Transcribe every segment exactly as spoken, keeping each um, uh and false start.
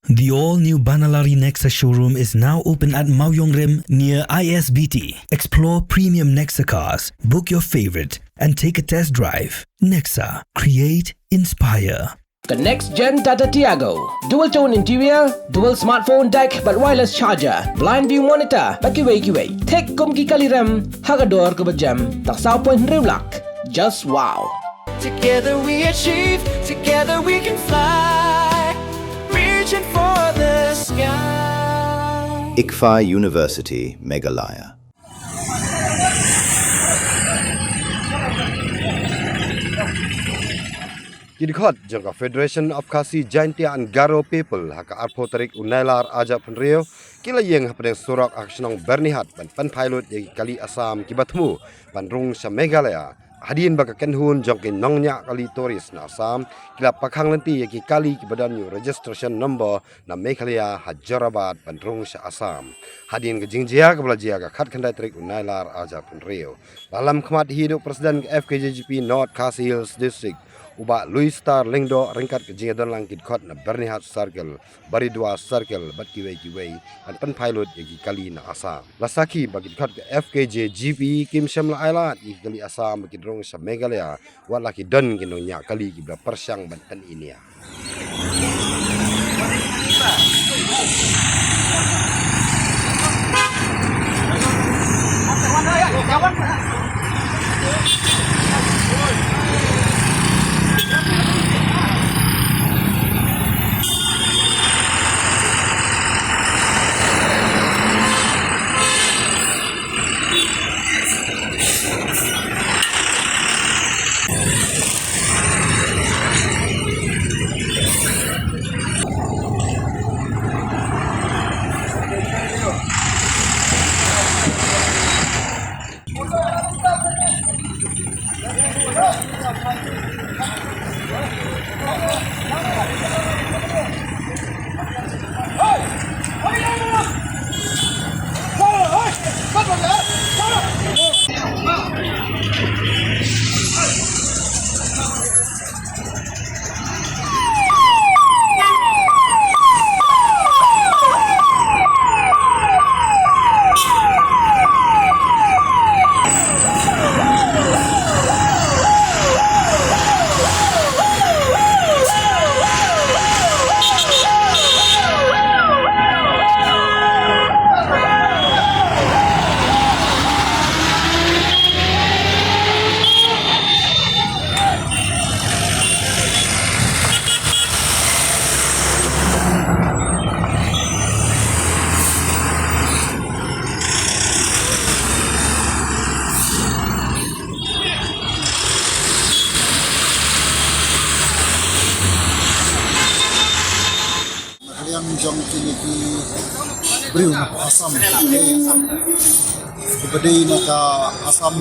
The all-new Banalari Nexa showroom is now open at Mawiongrim near I S B T. Explore premium Nexa cars, book your favorite, and take a test drive. Nexa, create, inspire. Ka next gen Tata Tiago. Dual tone interior, dual smartphone deck, bad wireless charger, blind view monitor, bad kiwei kiwei. Thik kum ki kali rem, ha ka dor kaba jem, tang saw point hynriew lak. Just wow. Together we achieve, together we can fly. Reaching for the sky. ICFAI University, Meghalaya. Ki dkhot jong ka Federation of Khasi Jaintia and Garo People ha ka arphew tarik u Nailar arhajar arphew hynriew ki la ïeng hapdeng surok ha ka shnong Byrnihat ban pynphai lut ïa ki kali Assam kiba thmu ban rung sha Meghalaya. Hadien ba ka kynhun jong ki nongñiah kali tourist na Assam ki la pakhang lynti ïa ki kali kiba don ïa u registration number na Meghalaya ha Jorabat ban rung sha Assam. Hadien ka jingjia kaba la jia ka khatkhyndai tarik u Nailar arhajar arphew hynriew, la lam khmat hi da u President ka F K J G P North Khasi Hills District, u Bah Louis Star Lyngdoh, ryngkat ka jingïadonlang ki dkhot na Byrnihat Circle, Baridua Circle, bad kiwei kiwei, ban pynphai lut ïa ki kali na Assam. La sakhi ba ki dkhot ka F K J G P kim shym la ailad ïa ki kali Assam ba kin rung sha Meghalaya, wat la ki don ki nongñiah kali kiba la pyrshang ban pyni nia. Na ka liang jong kine ki briew na Assam, kiba dei na ka Assam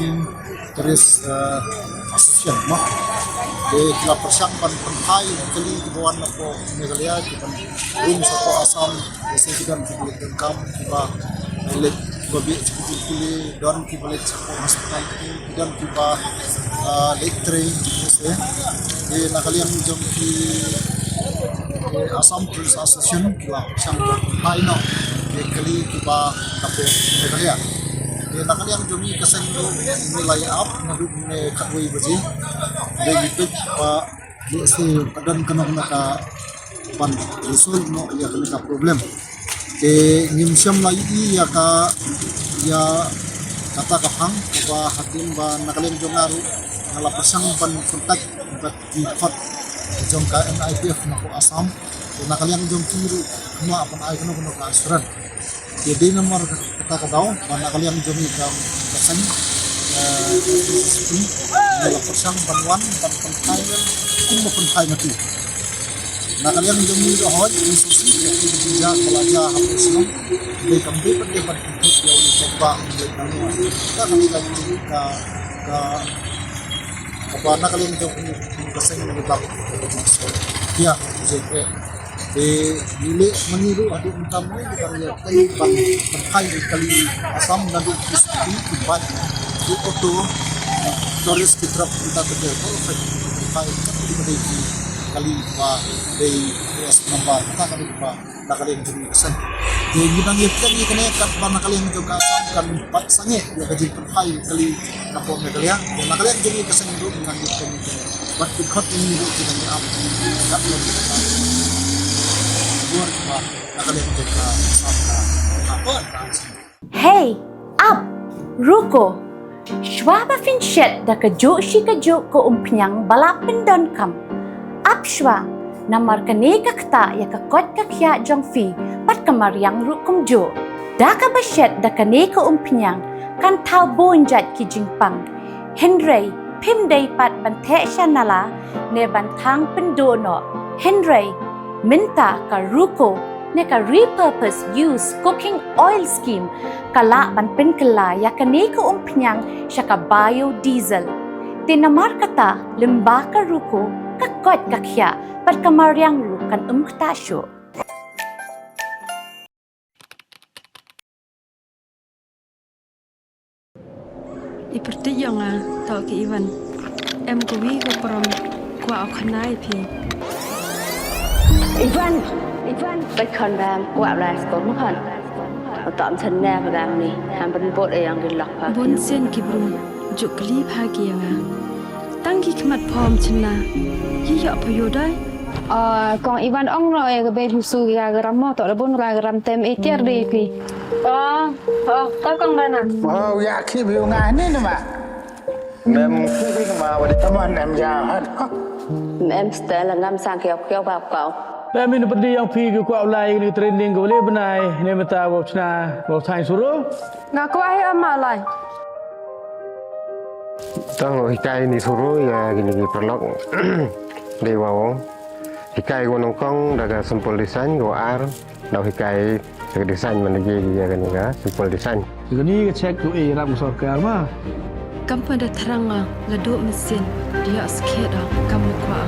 Tourist, eh, Association, no? Te ki la pyrshang ban pynphai kali kiba wan na poh Meghalaya, ki ban rung sha poh Assam, jaisebi don kiba leit donkam, kiba leit, kiba bieit sha ki jingpule, don kiba leit sha poh hospitality, don kiba, ah, leit trei, jingpule. Te na ka liang jong ki, ki Assam Tourist Association ki la pyrshang ban phai noh ki kali kiba na poh Meghalaya. Te na ka liang jong ngi ka seng ruh ngi la ïa ap naduh mynne khatwei baje. Te ngi peit ba lehse ka don ka nong na ka ban resolve noh ïa kane ka problem. Te ngim shym la ïohi ïa ka, ïa kata ka phang, kaba hadien ba na ka liang jong nga ruh nga la pyrshang ban contact bad ki dkhot jong ka N I P F na poh Assam. Te na ka liang jong ki ruh kumno ban ai kano kano ka assurance. Te dei namar kata ka daw ba na ka liang jong ngi ka, ka seng, eh, N P C C P, ngi la pyrshang ban wan ban pynphai kumba pynphai mati. Na ka liang jong ngi ruh hooid, ngi sngewsih ïa ki jingjia ba la jia ha poh shnong. Dei kam dei pat dei ban pynthut ïa u paidbah, dei ban wan. Ka, ka, ka, ka, kaba na ka liang jong ngi ka seng ngi bak. Ïa, je kre. Te ngi leh ma ngi ruh haduh mynta mo ngi dang ïa tei ban pynphai ïa kali Assam naduh ki scooty, ki bike, ki auto, tourist ki truck, kita te dei perfect. Pynphai kat ki dei ki kali ba dei S number, kita kali ba Na ka liang jong ngi ka seng. Te ngi dang ïa pynïeng ïa kane katba na ka liang jong ka Assam kan pat sangeh ïa ka jingpynphai kali na pdeng Meghalaya. Te na ka liang jong ngi ka seng ruh ngi dang ïa pynïeng ïa kane. Bad ki khot ngi ruh ki dang ïa ap. Kat lem ka bor ba na ka liang jong ka Assam ka ka ka ka seng. Hei, ap, ruko. Shuwa ba phin shet da kajuh shi kajuh ka umphniang ba la pyndonkam, ap shuwa, namar kane ka ktah ïa ka koit ka khiah jong phi bad ka mariang ruh kumjuh. Da kaba shet da kane ka umphniang kan thaw bun jait ki jingpang. Hynrei phim dei pat ban theh sha nala ne ban thang pynduh noh. Hynrei mynta ka ruko ne ka repurpose use cooking oil scheme ka lah ban pynkylla ïa kane ka umphniang sha ka biodiesel. Te namar kata lyngba ka ruko ka koit ka khiah bad ka mariang ruh kan ym ktah shuh. I pyrthei ïa nga, to ki Ivan. Em kawi ka prom kwah u khana ïa phi. Ivan, Ivan, bai khon bam kwah lai sko ma khon. Utam chen ne ba bam ni, ham ban bot e yang di lok pa. Bun sien ki bru, juk kli pha ki ïa nga. Tang ki khmat phom chynna. Yi ïoh pha ïoh dai. Ah, kong Ivan ong no e ka bei musu ya garam mo to da bun ra garam tem e tiar de pi. Oh, oh, to kong Bana. Oh, ya ki bi nga ni na ma. Mem ki bi ma wa di. Taman em ja hat. Mem stel ngam sang kiau kiau ba kau. Mem in pedi yang pi ki kwah lai ni training ko le benai ne meta wa chna wa thang suru. Nga kwah hi ama lai. Tang hikai ni suru ïa kini ki paralok. Dei wa ong. Hikai ko nongkong da ka simple design ko ar. Dau hikai da ka design man ïa ïa kani ka simple design. Kani ka check ko e ram sorkar ma. Kam pa da thrang nga la do mesin. Dia skhet da kam kwah.